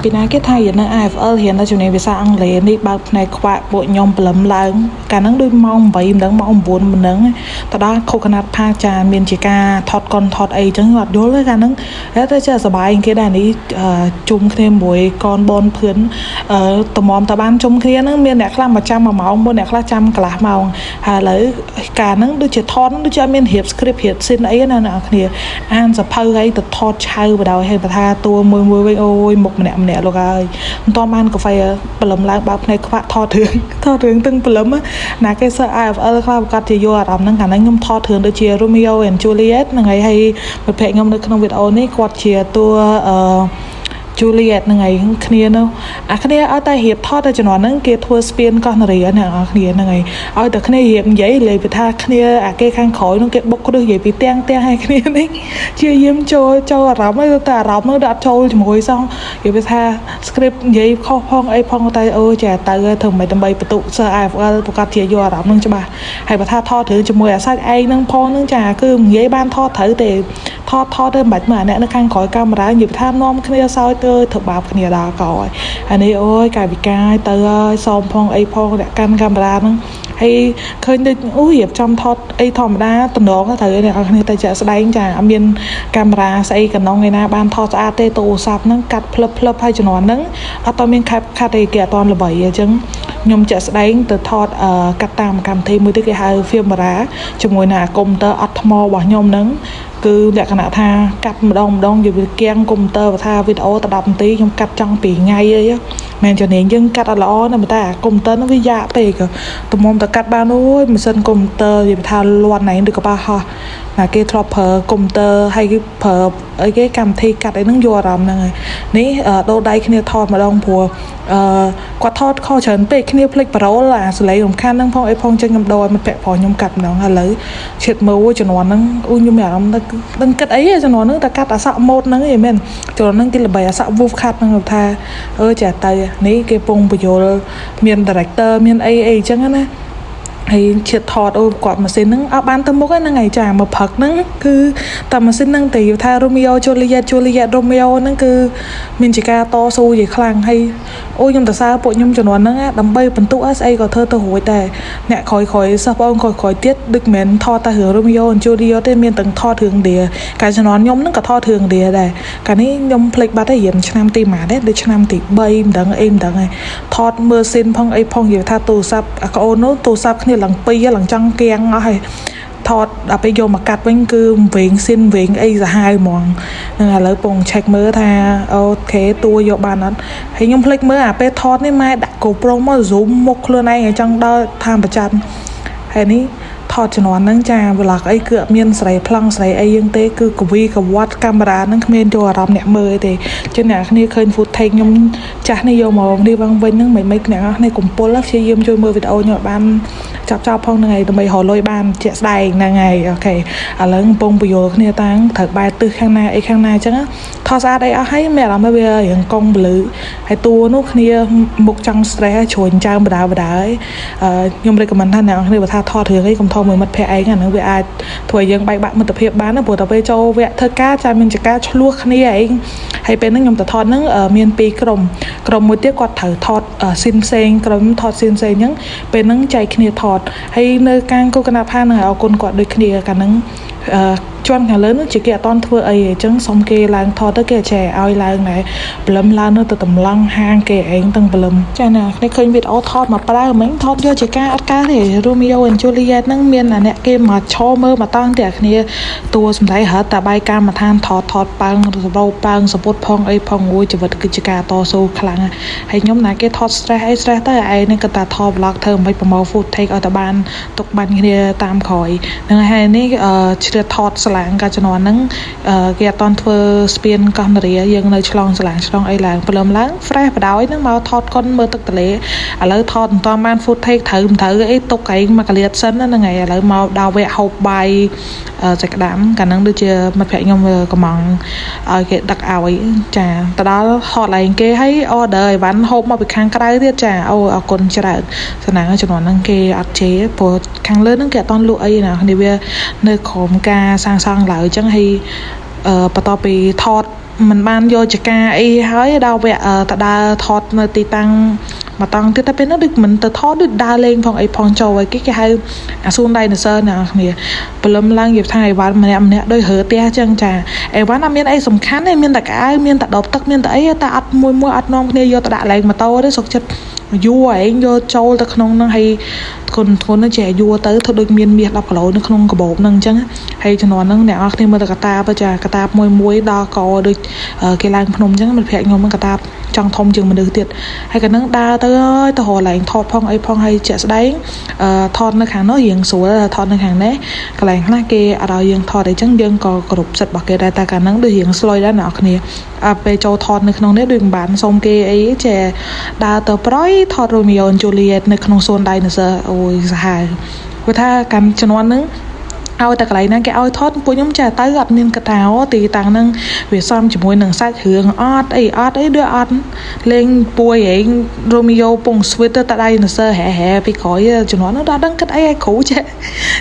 ពីណាគេថារៀននៅ IFL រៀននៅជំនាញភាសាអង់គ្លេសនេះបើកភ្នែកខ្វាក់ពួកខ្ញុំព្រលឹមឡើងកាលហ្នឹងដូចម៉ោង8មិនដឹងម៉ោង9មិនដឹងទៅដល់Coconut Park ចាមានជាការថតកុនថតអីចឹងអត់យល់ទេកាលហ្នឹងតែចេះសប្បាយគេដែរនេះជុំគ្នាមួយកនបនភឿនអឺតម្រាំតបានជុំគ្នាហ្នឹងមានអ្នកខ្លះមកចាំ1ម៉ោងមុនអ្នកខ្លះចាំកន្លះម៉ោងហើយឥឡូវកាលហ្នឹងដូចជាថតដូចជាអត់មានរៀប script រៀប scene អីណាអ្នកនរគ្នាអានសភៅអីទៅថតឆៅបដ ாய் ហើយបើថាតួមួយមួយវិញអូយមុខម្នាក់ម្នាក់លោកហើយមិនតបានកាហ្វេព្រលឹមឡើងបើកភ្នែកខ្វាក់ថតរឿងថតរឿងទាំងព្រលឹមណាគេសើ IFL ខ្លះប្រកាសជាយកអារម្មណ៍ហ្នឹងកាលហ្នឹងខ្ញុំថតរឿងដូចជា Romeo and Juliet ហ្នឹងហើយហើយមិត្តភក្តិខ្ញុំនៅក្នុងវីដេអូនេះគាត់ជាតួអឺ Juliet ហ្នឹងហើយគ្នានោះអាគ្នាឲ្យតែរៀបថតតែជំនាន់ហ្នឹងគេធ្វើស្ពានកោះនរាអ្នកនរគ្នាហ្នឹងហើយឲ្យតែគ្នារៀបនិយាយលេបថាគ្នាអាគេខាងក្រោយនោះគេបុកគ្រឹះនិយាយពីទាំងទាំងឲ្យគ្នានេះជាយាមចូលចូលអារម្មណ៍តែអារម្មណ៍នោះដល់អត់ចូលជាមួយសោះនិយាយថា script និយាយខុសផងអីផងតែអូចាទៅធ្វើមិនដើម្បីបន្ទុកសិស្ស IFL ប្រកាសជាយកអារម្មណ៍នឹងច្បាស់ហើយបើថាថតត្រូវជាមួយអាសាច់ឯងនឹងផងនឹងចាគឺនិយាយបានថតត្រូវទេថតថតទៅមិនបាច់មើលអាអ្នកនៅខាងក្រោយកាមេរ៉ានិយាយថានាំគ្នាសើចទៅធ្វើបាបគ្នាដល់កហើយអានេះអូយកាយវិការទៅហើយសមផងអីផងអ្នកកាន់កាមេរ៉ាហ្នឹងហើយឃើញដូចអូរៀបចំថតអីធម្មតាតំណងត្រូវអ្នកនរគ្នាតែជាក់ស្ដែងចាអត់មានកាមេរ៉ាស្អីកណ្ដុងឯណាបានថតស្អាតទេទូរស័ព្ទហ្នឹងកាត់ភ្លឹបភ្លឹបហើយជំនាន់ហ្នឹងអត់តមាន CapCut អីគេអត់តល្បីអញ្ចឹងខ្ញុំជាក់ស្ដែងទៅថតកាត់តាមកម្មវិធីមួយទៀតគេហៅ Filmora ជាមួយនឹងអាកុំព្យូទ័រអត់ថ្មរបស់ខ្ញុំហ្នឹងគឺលក្ខណៈថាកាត់ម្ដងម្ដងនិយាយវាគៀងកុំព្យូទ័របើថាវីដេអូទៅ10នាទីខ្ញុំកាត់ចង់2ថ្ងៃអីមែនជំនាញយើងកាត់អត់ល្អណាស់តែអាកុំព្យូទ័រហ្នឹងវាយ៉ាក់ពេកតម្រាំតែកាត់បានអូយម៉ាស៊ីនកុំព្យូទ័រនិយាយថាលាន់ឯងដូចកប៉ាល់ហោះណាគេធ្លាប់ប្រើកុំព្យូទ័រហើយគេប្រើអីគេកម្មវិធីកាត់អីហ្នឹងយកអារម្មណ៍ហ្នឹងហើយនេះដូរដៃគ្នាថតម្ដងព្រោះអឺគាត់ថតខុសច្រើនពេកគ្នាភ្លេចប្រូលអាសលេងរំខានហ្នឹងផងអីផងចឹងខ្ញុំដូរឲ្យមិត្តភក្តិប្រុសខ្ញុំកាត់ម្ដងឥឡូវឈៀតមើលជំនាន់ហ្នឹងអូខ្ញុំមានអារម្មណ៍ដឹងគិតអីជំនាន់ហ្នឹងតែកាត់អាសក់ម៉ូតហ្នឹងឯងមែនជំនាន់ហ្នឹងគេល្បីអាសក់ wolf cut ហ្នឹងថាអឺចាទៅនេះគេពងបញ្យលមាន director មានអីអីចឹងណាហើយឈៀតថតអូគាត់ម៉ាស៊ីនហ្នឹងអត់បានទៅមុខហ្នឹងហើយចាមកផឹកហ្នឹងគឺតែម៉ាស៊ីនហ្នឹងតែថា Romeo Juliet Juliet Romeo ហ្នឹងគឺមានជាការតស៊ូជាខ្លាំងហើយអូខ្ញុំទៅសើពួកខ្ញុំជំនាន់ហ្នឹងដើម្បីបន្ទុកស្អីក៏ធ្វើទៅរួចដែរអ្នកក្រោយក្រោយសិស្សបងក្រោយក្រោយទៀតដូចមិនថតតែរឿង Romeo and Juliet ទេមានទាំងថតរឿងឌាកាលជំនាន់ខ្ញុំហ្នឹងក៏ថតរឿងឌាដែរកាលនេះខ្ញុំភ្លេចបាត់ហើយរៀនឆ្នាំទីម៉ាទេដូចឆ្នាំទី3មិនដឹងអីមិនដឹងហើយថតមើល scene ផងអីផងនិយាយថាទូរស័ព្ទអាក្អូននោះទូរស័ព្ទគ្នាឡើង2ឡើងចង់គៀងអស់ហើយថតដល់ពេលយកមកកាត់វិញគឺវែង scene វែងអីសាហាវហ្មងនឹងឥឡូវពង check មើលថា OK តួយកបានអត់ហើយខ្ញុំភ្លេចមើលអាពេលថតនេះម៉ែដាក់ GoPro មក zoom មុខខ្លួនឯងឲ្យចង់ដល់តាមប្រច័នហើយនេះថតជំនាន់ហ្នឹងចា vlog អីគឺអត់មានស្រីប្លង់ស្រីអីយើងទេគឺកវីកវត្តកាមេរ៉ាហ្នឹងគ្មានយកអារម្មណ៍អ្នកមើលទេចឹងអ្នកគ្នាឃើញ footage ខ្ញុំចាស់នេះយកមកនេះវិញវិញហ្នឹងមិនមិនអ្នកនរគ្នាកំពុលព្យាយាមជួយមើលវីដេអូខ្ញុំឲ្យបានចាប់ចោលផងហ្នឹងហើយដើម្បីរកលុយបានជាក់ស្ដែងហ្នឹងហើយ OK ឥឡូវកំពុងបញ្យល់គ្នាតាំងត្រូវបែរទិសខាងណាអីខាងណាអញ្ចឹងថតស្អាតអីអស់ហើយមានអារម្មណ៍ថាវារៀងកង់ពលឺហើយតួនោះគ្នាមុខចង់ stress ហើយជ្រុញចើមបដាបដាហើយខ្ញុំ recommend ថាអ្នកនរគ្នាបើថាថតរឿងអីកុំថតមួយមិត្តភក្តិឯងអាហ្នឹងវាអាចធ្វើឲ្យយើងបែកបាក់មិត្តភាពបានណាព្រោះតែពេលចូលវគ្គធ្វើការចាមានចការឆ្លោះគ្នាឯងហើយពេលហ្នឹងខ្ញុំទៅថតហ្នឹងមានពីរក្រុមក្រុមមួយទៀតគាត់ត្រូវថត scene ផ្សេងក្រុមថត scene ផ្សេងអញ្ចឹងពេលហ្នឹងចែកគ្នាថតហើយនៅកាង Coconut Park ហ្នឹងអរគុណគាត់ដូចគ្នាកាលហ្នឹងអឺជាន់ខាងលើនោះជាគេអត់តន់ធ្វើអីអញ្ចឹងសុំគេឡើងថតទៅគេចែឲ្យឡើងដែរព្រលឹមឡើងនោះទៅតម្លង់ហាងគេឯងទាំងព្រលឹមចាណាគ្នាឃើញវីដេអូថតមកប្រើមិញថតយកជាការអត់ការទេ Romeo and Juliet ហ្នឹងមានអាអ្នកគេមកឈរមើលមកតង់តែគ្នាតួសំដែងរត់តែបាយកម្មដ្ឋានថតថតប៉ើងរោប៉ើងសពុតផងអីផងអូយជីវិតគឺជាការតស៊ូខ្លាំងហើយខ្ញុំណាគេថត stress អី stress ទៅឯងនេះក៏តាថត vlog ធ្វើមិនប្រមូល footage ឲ្យតែបានទុកបាញ់គ្នាតាមក្រោយហ្នឹងហើយនេះជ្រៀតថតស្លាងកាលជំនាន់ហ្នឹងគេអត់តន់ធ្វើស្ពានកោះនរាយើងនៅឆ្លងស្លាងឆ្លងអីឡើងព្រលឹមឡើង fresh បដ ாய் ហ្នឹងមកថតកុនមើលទឹកទន្លេឥឡូវថតមិនតាន់បាន footage ត្រូវមិនត្រូវអីទុកឯងមកកលៀតសិនហ្នឹងហើយឥឡូវមកដល់វគ្គហូបបាយសាច់ក្តាមកាលហ្នឹងដូចជាមិត្តភក្តិខ្ញុំកំងឲ្យគេដឹកឲ្យចាទៅដល់ហត់ឡើងគេឲ្យ order អីវ៉ាន់ហូបមកពីខាងក្រៅទៀតចាអូអរគុណច្រើនសំណាងជំនាន់ហ្នឹងគេអត់ជេរព្រោះខាងលើហ្នឹងគេអត់តន់លក់អីណានេះវានៅក្រោមការសាងសង់ឡើយអញ្ចឹងហើយអឺបន្ទាប់ពីថត មិនបានយកចកាអីហើយដល់វគ្គតដើរថតនៅទីតាំងមកតង់ទៀតតែពេលនោះដូចមិនទៅថតដូចដើរលេងផងអីផងចូលឲ្យគេគេហៅអាសួន dinosaur អ្នកនរគ្នាព្រលឹមឡើងនិយាយថាអីវ៉ាន់ម្នាក់ម្នាក់ដូចរើផ្ទះអញ្ចឹងចាអីវ៉ាន់អត់មានអីសំខាន់ទេមានតែកៅមានតែដបទឹកមានតែអីតែអត់មួយមួយអត់នាំគ្នាយកទៅដាក់ឡើងម៉ូតូទេសុកចិត្តយួរឯងយកចូលទៅក្នុងហ្នឹងហើយគុណធ្ងន់ហ្នឹងចេះយួរទៅធ្វើដូចមានមាស10គីឡូនៅក្នុងកាបូបហ្នឹងអញ្ចឹងហើយជំនាន់ហ្នឹងអ្នកនរគ្នាមើលតែកតាបចាកតាបមួយមួយដល់កដូចគេឡើងភ្នំអញ្ចឹងមិត្តភក្តិខ្ញុំហ្នឹងកតាបចង់ធំជាងមនុស្សទៀតហើយកណ្ដឹងដើរទៅហើយទៅរកឡើងថតផងអីផងហើយជាក់ស្ដែងអឺថតនៅខាងនោះរៀងស្រួលថតនៅខាងនេះកន្លែងខ្លះគេអត់ឲ្យយើងថតអីចឹងយើងក៏គោរពសិទ្ធិរបស់គេដែរតែកាលហ្នឹងដូចរៀងស្លុយដែរអ្នកនរគ្នាអើពេលចូលថតនៅក្នុងនេះដូចមិនបានសុំគេអីចេះដើរទៅប្រយថត Romeo and Juliet នៅក្នុងសួន Dinosaur អូយសាហាវព្រោះថាកម្មជំនាន់ហ្នឹងឲ្យតែកន្លែងណាគេឲ្យថតពួកខ្ញុំចេះទៅអត់មានកថាអូទីតាំងហ្នឹងវាសមជាមួយនឹងសាច់រឿងអត់អីអត់អីដូចអត់លេងពួយឯង Romeo ពងស្វីតទៅតា Dinosaur ហែហែពីក្រោយជំនាន់នោះដល់ដឹងគិតអីឲ្យគ្រូចេះ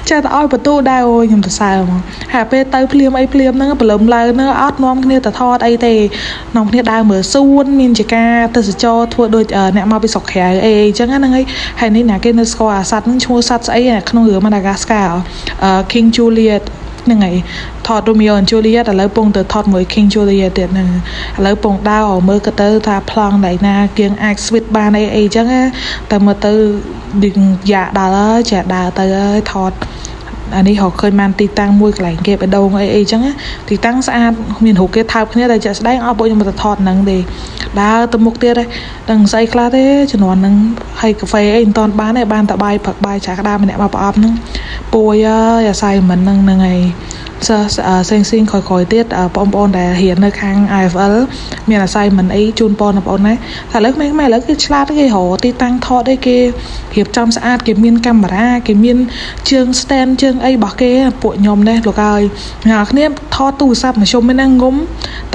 ចេះតែឲ្យបន្ទូដែរអូយខ្ញុំទៅសើហ្មងហើយពេលទៅភ្លាមអីភ្លាមហ្នឹងព្រលឹមឡើងហ្នឹងអត់នាំគ្នាទៅថតអីទេនាំគ្នាដើរមើលសួនមានជាការទេសចរធ្វើដូចអ្នកមកពីស្រុកក្រៅអីអញ្ចឹងហ្នឹងហើយហើយនេះណាគេនៅស្គាល់អាសត្វហ្នឹងឈ្មោះសត្វស្អីក្នុងរឿង Madagascar King Juliet ហ្នឹងហើយថត Romeo and Juliet ឥឡូវពងទៅថតមួយ King Juliet ទៀតហ្នឹងឥឡូវពងដើរមើលក៏ទៅថាប្លង់ណៃណាគៀងអាច switch បានអីអីចឹងណាតែមើលទៅដូចយ៉ាដល់ហើយចេះដើរទៅហើយថតអានេះរកឃើញបានទីតាំងមួយកន្លែងគេបដងអីអីចឹងទីតាំងស្អាតមានរូបគេថើបគ្នាតែជាក់ស្ដែងអស់ពួកខ្ញុំមកទៅថតហ្នឹងទេដើរទៅមុខទៀតទេដឹងស្អីខ្លះទេជំនាន់ហ្នឹងហើយកាហ្វេអីមិនតាន់បានទេបានតែបាយផឹកបាយចាក្តារម្នាក់មកប្រអប់ហ្នឹងពួយអើយអាស័យមិនហ្នឹងហ្នឹងហើយសិស្សសេងសេងក្រោយៗទៀតបងប្អូនដែលរៀននៅខាង IFL មាន assignment អីជូនពរបងប្អូនណាតែឥឡូវក្មេងៗឥឡូវគឺឆ្លាតគេរកទីតាំងថតអីគេរៀបចំស្អាតគេមានកាមេរ៉ាគេមានជើង stand ជើងអីរបស់គេពួកខ្ញុំនេះលោកហើយអ្នកគ្នាថតទូរស័ព្ទមធ្យមហ្នឹងងុំ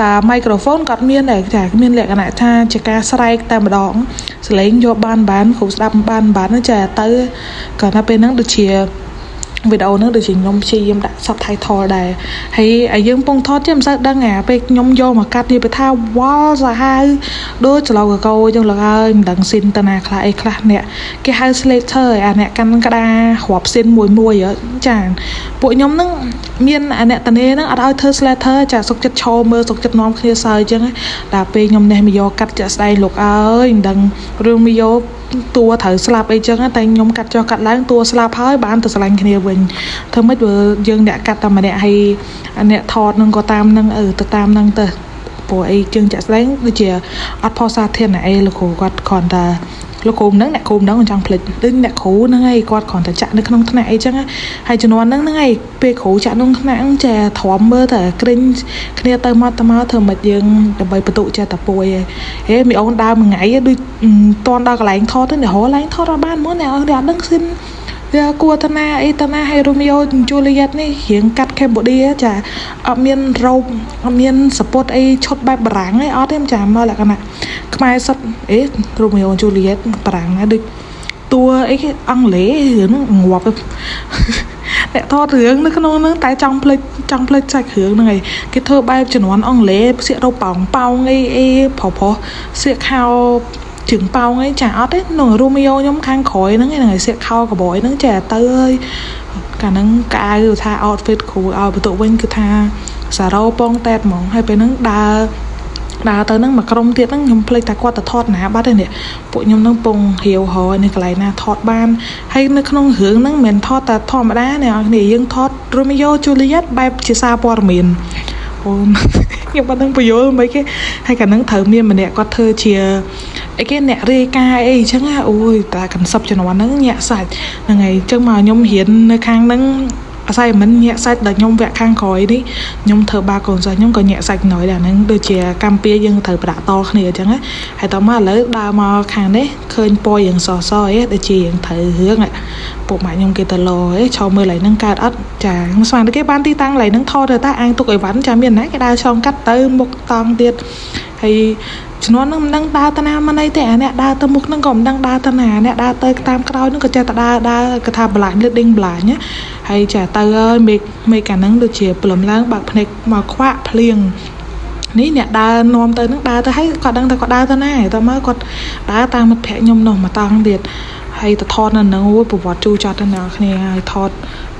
តា microphone ក៏មានដែរចាមានលក្ខណៈថាជាការស្រែកតែម្ដងសលេងយកបានបានគ្រូស្ដាប់បានបានចាទៅគាត់ថាពេលហ្នឹងដូចជាវីដេអូហ្នឹងដូចជាខ្ញុំព្យាយាមដាក់ subtitle ដែរហើយឲ្យយើងពងថតចេះមិនសូវដឹងអាពេលខ្ញុំយកមកកាត់នេះទៅថាវល់សាហាវដូចច្រឡោកកោចឹងលោកហើយមិនដឹង scene ទៅណាខ្លះអីខ្លះអ្នកគេហៅ slater អាអ្នកកាន់ក្តាររាប់ scene មួយមួយចាពួកខ្ញុំហ្នឹងមានអាអ្នកតានេហ្នឹងអត់ឲ្យធ្វើ slater ចាសុកចិត្តឈរមើលសុកចិត្តនាំគ្នាសើចចឹងដល់ពេលខ្ញុំនេះមកយកកាត់ចាក់ស្ដែងលោកអើយមិនដឹងរឿងមកយកតួត្រូវស្លាប់អីចឹងតែខ្ញុំកាត់ចុះកាត់ឡើងតួស្លាប់ហើយបានទៅស្រឡាញ់គ្នាវិញធ្វើម៉េចបើយើងអ្នកកាត់តែម្នាក់ហើយអ្នកថតនឹងក៏តាមនឹងអឺទៅតាមនឹងទៅព្រោះអីជើងចាក់ស្ដែងដូចជាអត់ផុសសាធារណៈអីលោកគ្រូគាត់គ្រាន់តែលោកគ្រូហ្នឹងអ្នកគ្រូហ្នឹងចង់ភ្លេចដូចអ្នកគ្រូហ្នឹងឯងគាត់គ្រាន់តែចាក់នៅក្នុងថ្នាក់អីចឹងហើយជំនាន់ហ្នឹងហ្នឹងឯងពេលគ្រូចាក់ក្នុងថ្នាក់ហ្នឹងចេះទ្រាំមើលតែក្រិញគ្នាទៅមកទៅមកធ្វើមិនយើងដើម្បីបន្ទុចេះតែពួយឯងហេមីអូនដើរមួយថ្ងៃដូចតន់ដល់កន្លែងថតទៅអ្នករកឡើងថតអត់បានហ្មងអ្នកអត់ដឹង scene វាគួរតាណាអីតាណាហើយ Romeo Juliet នេះរៀងកាត់ Cambodia ចាអត់មានរ៉ូបអត់មានសពុតអីឈុតបែបបារាំងអីអត់ទេចាមកលក្ខណៈខ្មែរសុទ្ធអេ Romeo Juliet បារាំងណាដូចតួអីគេអង់គ្លេសរឿងហ្នឹងងាប់អ្នកថតរឿងនៅក្នុងហ្នឹងតែចង់ភ្លេចចង់ភ្លេចសាច់រឿងហ្នឹងឯងគេធ្វើបែបជំនាន់អង់គ្លេសសៀករ៉ូបប៉ោងប៉ោងអីអីប្រុសប្រុសសៀកខោជើងប៉ោងអីចាអត់ទេនៅរូមីយ៉ូខ្ញុំខាងក្រោយហ្នឹងហ្នឹងឯងសៀកខោកបយហ្នឹងចាទៅអើយកាលហ្នឹងកៅថា outfit គ្រូឲ្យបន្ទុកវិញគឺថាសារ៉ូពងតែតហ្មងហើយពេលហ្នឹងដើរដើរទៅហ្នឹងមួយក្រុមទៀតហ្នឹងខ្ញុំភ្លេចថាគាត់ទៅថតណាបាត់ទេនេះពួកខ្ញុំហ្នឹងពងរាវរនេះកន្លែងណាថតបានហើយនៅក្នុងរឿងហ្នឹងមិនមែនថតតែធម្មតាអ្នកនរគ្នាយើងថត Romeo Juliet បែបជាសារព័ត៌មានអូខ្ញុំអត់ដឹងបញ្យល់មិនគេហើយកាលហ្នឹងត្រូវមានម្នាក់គាត់ធ្វើជាអីគេអ្នករាយការណ៍អីអញ្ចឹងណាអូយតែconcept ជំនាន់ហ្នឹងញាក់សាច់ហ្នឹងហើយអញ្ចឹងមកខ្ញុំរៀននៅខាងហ្នឹងអាស្រ័យមិនញាក់សាច់ដល់ខ្ញុំវគ្គខាងក្រោយនេះខ្ញុំធ្វើបាកូនសិស្សខ្ញុំក៏ញាក់សាច់ណយដែរហ្នឹងដូចជាកម្មពៀយើងត្រូវប្រាក់តគ្នាអញ្ចឹងណាហើយតមកឥឡូវដើរមកខាងនេះឃើញពណ៌យ៉ាងសសអីដូចជាយ៉ាងត្រូវរឿងពួកម៉ាក់ខ្ញុំគេទៅលោអីឈរមើលឡៃហ្នឹងកើតអត់ចាខ្ញុំស្មានគេបានទីតាំងឡៃហ្នឹងថតទៅតាអាងទុកអីវ៉ាន់ចាមានណាគេដើរឆ្លងកាត់ទៅមុខតង់ទៀតហើយជំនាន់ហ្នឹងមិនដឹងដើរទៅណាមកណីទេអាអ្នកដើរទៅមុខហ្នឹងក៏មិនដឹងដើរទៅណាអ្នកដើរទៅតាមក្រោយហ្នឹងក៏ចេះតែដើរដើរគេថា blind leading blind ណាហើយចាទៅហើយមេឃមេឃកាលហ្នឹងដូចជាព្រលឹមឡើងបើកភ្នែកមកខ្វាក់ភ្លៀង នេះអ្នកដើរនាំទៅហ្នឹងដើរទៅហើយគាត់ដឹងថាគាត់ដើរទៅណាតែមកគាត់ដើរតាមមិត្តភក្តិខ្ញុំនោះមកតង់ទៀតហើយទៅថតនៅហ្នឹងអូយប្រវត្តិជូរចត់ទៅអ្នកគ្នាហើយថត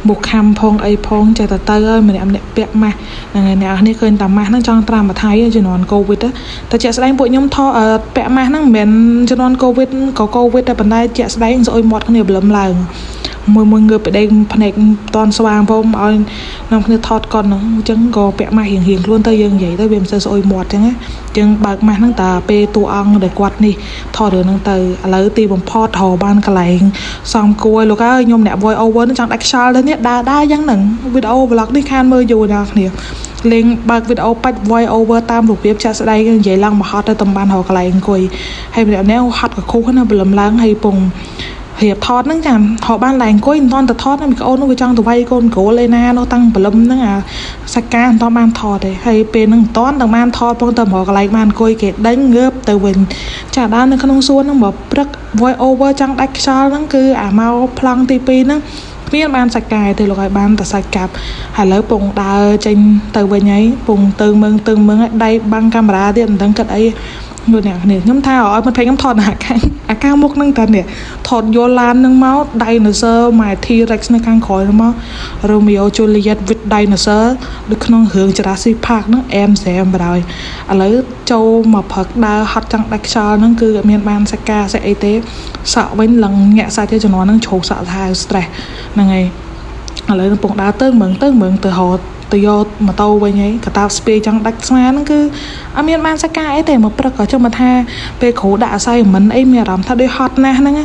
មុខខំផងអីផងចេះតែទៅហើយម្នាក់ម្នាក់ពាក់ម៉ាស់ហ្នឹងហើយអ្នកគ្នាឃើញតាម៉ាស់ហ្នឹងចង់ត្រាំមួយថៃជំនាន់កូវីដតែជាក់ស្ដែងពួកខ្ញុំថតពាក់ម៉ាស់ហ្នឹងមិនមែនជំនាន់កូវីដក៏កូវីដតែប៉ុន្តែជាក់ស្ដែងស្អុយមាត់គ្នាបលឹមឡើងមួយមួយងើបពីដេកភ្នែកតន់ស្វាងផងឲ្យនាំគ្នាថតកុនហ្នឹងអញ្ចឹងក៏ពាក់ម៉ាស់រៀងរៀងខ្លួនទៅយើងនិយាយទៅវាមិនសូវស្អុយមាត់អញ្ចឹងណាចឹងបើកម៉ាស់ហ្នឹងតាពេលតួអង្គដែលគាត់នេះថតរឿងហ្នឹងទៅឥឡូវទីបំផុតរកបានកន្លែងសំគួយលោកអើយខ្ញុំអ្នក voice over ហ្នឹងចង់ដាច់ខ្យល់ទៅនេះដើរដើរយ៉ាងហ្នឹងវីដេអូ vlog នេះខានមើលយូរដល់គ្នាលេងបើកវីដេអូបាច់ voice over តាមរបៀបចាក់ស្ដែងនិយាយឡើងមកហត់ទៅតំបានរកកន្លែងអង្គុយហើយម្នាក់ម្នាក់ហត់កខុសណាបលឹមឡើងហើយពងរៀបថតហ្នឹងចាំរកបានឡើងអង្គុយមិនតាន់ទៅថតណាមីក្អូននោះវាចង់ទៅវាយកូនគ្រូលេណានោះតាំងបលឹមហ្នឹងអាសាច់ការមិនតាន់បានថតទេហើយពេលហ្នឹងមិនតាន់ទាំងបានថតផងទៅរកកន្លែងបានអង្គុយគេដេញងើបទៅវិញចាដើរនៅក្នុងសួនហ្នឹងមកព្រឹក voice over ចង់ដាច់ខ្យល់ហ្នឹងគឺអាមកប្លង់ទី2ហ្នឹងគ្មានបានសាច់កាយទេលោកឲ្យបានតែសាច់កាប់ហើយឥឡូវពងដើរចេញទៅវិញហើយពងទៅមើងទៅមើងឲ្យដៃបាំងកាមេរ៉ាទៀតមិនដឹងគិតអីលោកអ្នកគ្នាខ្ញុំថាឲ្យមិត្តភក្តិខ្ញុំថតអាខាងអាខាងមុខហ្នឹងតានេះថតយកឡានហ្នឹងមក dinosaur មក T-Rex នៅខាងក្រោយហ្នឹងមក Romeo Juliet with dinosaur ដូចក្នុងរឿង Jurassic Park ហ្នឹងអែមស្រែមបណ្ដោយឥឡូវចូលមកព្រឹកដើរហត់ចង់ដាច់ខ្យល់ហ្នឹងគឺអត់មានបានសាច់ការសាច់អីទេសក់វិញឡើងញាក់សាច់ទេជំនាន់ហ្នឹងជ្រុកសក់ថា stress ហ្នឹងហើយឥឡូវកំពុងដើរទៅមើងទៅមើងទៅរកទៅយកម៉ូតូវិញហើយកតាបស្ពាយចង់ដាច់ស្មាហ្នឹងគឺអត់មានបានសាច់ការអីទេមកព្រឹកក៏ចង់មកថាពេលគ្រូដាក់ assignment អីមានអារម្មណ៍ថាដូចហត់ណាស់ហ្នឹង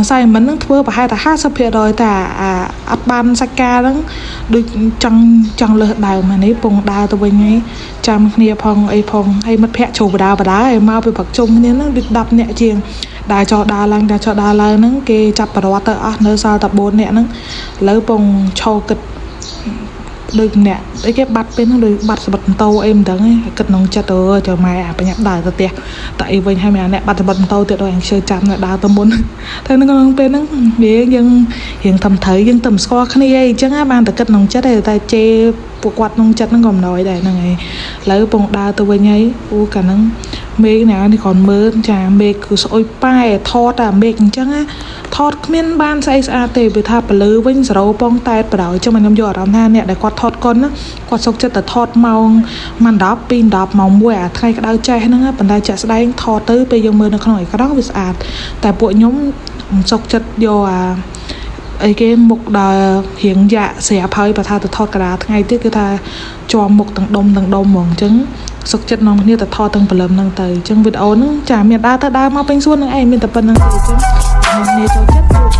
assignment ហ្នឹងធ្វើប្រហែលតែ50%តែអាអត់បានសាច់ការហ្នឹងដូចចង់ចង់លើសដើមអានេះពងដើរទៅវិញហើយចាំគ្នាផងអីផងហើយមិត្តភក្តិជ្រុលបដាបដាហើយមកពីព្រឹកជុំគ្នាហ្នឹងដូច10នាក់ជាងដើរចោដើរឡើងដើរចោដើរឡើងហ្នឹងគេចាប់ប្រវត្តិទៅអស់នៅសល់តែ4នាក់ហ្នឹងឥឡូវពងឈរគិតដូចអ្នកអីគេបាត់ពេលហ្នឹងដូចបាត់សបិតម៉ូតូអីមិនដឹងឯងគិតក្នុងចិត្តអើចូលម៉ែអាបញ្ញាប់ដើរទៅផ្ទះតែអីវិញហើយមានអ្នកបាត់សបិតម៉ូតូទៀតដូចអញខ្ជិលចាំដើរទៅមុនតែនៅក្នុងពេលហ្នឹងវាយើងរៀងធំត្រូវយើងទៅស្គាល់គ្នាអីអញ្ចឹងបានតែគិតក្នុងចិត្តឯងតែជេរពួកគាត់ក្នុងចិត្តហ្នឹងក៏មិនណយដែរហ្នឹងហើយឥឡូវពងដើរទៅវិញហើយអូកាលហ្នឹងមេឃណានេះគ្រាន់មើលចាមេឃគឺស្អុយប៉ែថតអាមេឃអញ្ចឹងណាថតគ្មានបានស្អីស្អាតទេវាថាពលឺវិញសរោពងតែតបដ ாய் ចឹងមកខ្ញុំយកអារម្មណ៍ថាអ្នកដែលគាត់ថតកុនណាគាត់សុកចិត្តតែថតម៉ោងម៉ោង10 2 10ម៉ោង1អាថ្ងៃក្តៅចេះហ្នឹងប៉ុន្តែចាក់ស្ដែងថតទៅពេលយើងមើលនៅក្នុងអេក្រង់វាស្អាតតែពួកខ្ញុំមិនសុកចិត្តយកអាអីគេមុខដល់រៀងយ៉ាក់ស្រាប់ហើយបើថាទៅថតកដាថ្ងៃទៀតគឺថាជាប់មុខទាំងដុំទាំងដុំហ្មងអញ្ចឹងសុកចិត្តនាំគ្នាទៅថតទាំងព្រលឹមហ្នឹងទៅអញ្ចឹងវីដេអូហ្នឹងចាមានដើរទៅដើរមកពេញសួនហ្នឹងឯងមានតែប៉ុណ្្នឹងទេអញ្ចឹងអ្នកគ្នាចូលចិត្ត